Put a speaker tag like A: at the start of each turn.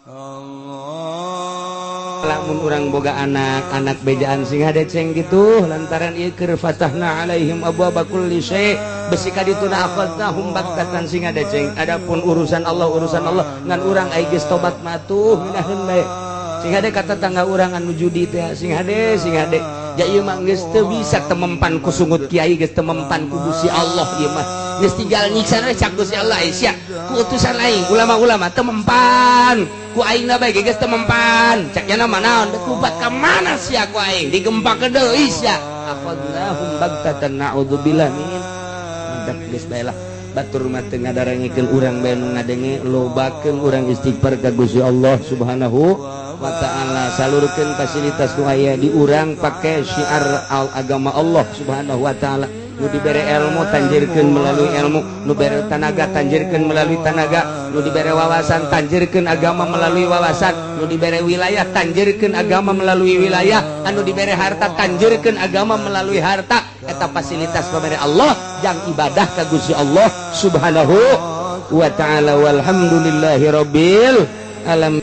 A: Allah.
B: Lamun urang boga anak, anak bejaan sing hade ceng gitu, lantaran ieu keur fatahna alaihim abwaaba kulli syai', besi ka dituna akhadnahum baghtatan, sing hade ceng. Adapun urusan Allah, urusan Allah, ngan urang ai geus tobat mah tuh ngeunaheun bae. Sing hade ka tetangga urang anu judi teh, sing hade, sing hade. Ja ieu mah geus teu bisa temempan ku sungut kiai, geus temempan ku Gusti Allah. Ieu mah geus tinggal nyiksa we cak Gusti Allah. Sia ku utusan aing ulama-ulama temempan ku aing na bae, geus temempan cak nya mah. Naon dek kupat ka mana sia ku aing digempak deui sia? Akhadnahum baghtatan, naudzubillah min Madak geus bae lah, batur mah teu ngadarangekeun, urang bae nu ngadenge. Lobakeun urang istighfar ka Gusti Allah Subhanahu wa Ta'ala, salurkeun fasilitas nu aya di urang, pake syiar al agama Allah Subhanahu wa Ta'ala. Nu dibere ilmu, tanjirkeun melalui ilmu. Nu bere tanaga, tanjirkeun melalui tanaga. Nu dibere wawasan, tanjirkeun agama melalui wawasan. Nu dibere wilayah, tanjirkeun agama melalui wilayah. Anu dibere harta, tanjirkeun agama melalui harta. Eta fasilitas pamere Allah jang ibadah ka Gusti Allah Subhanahu wa Ta'ala. Walhamdulillahi rabbil alamin.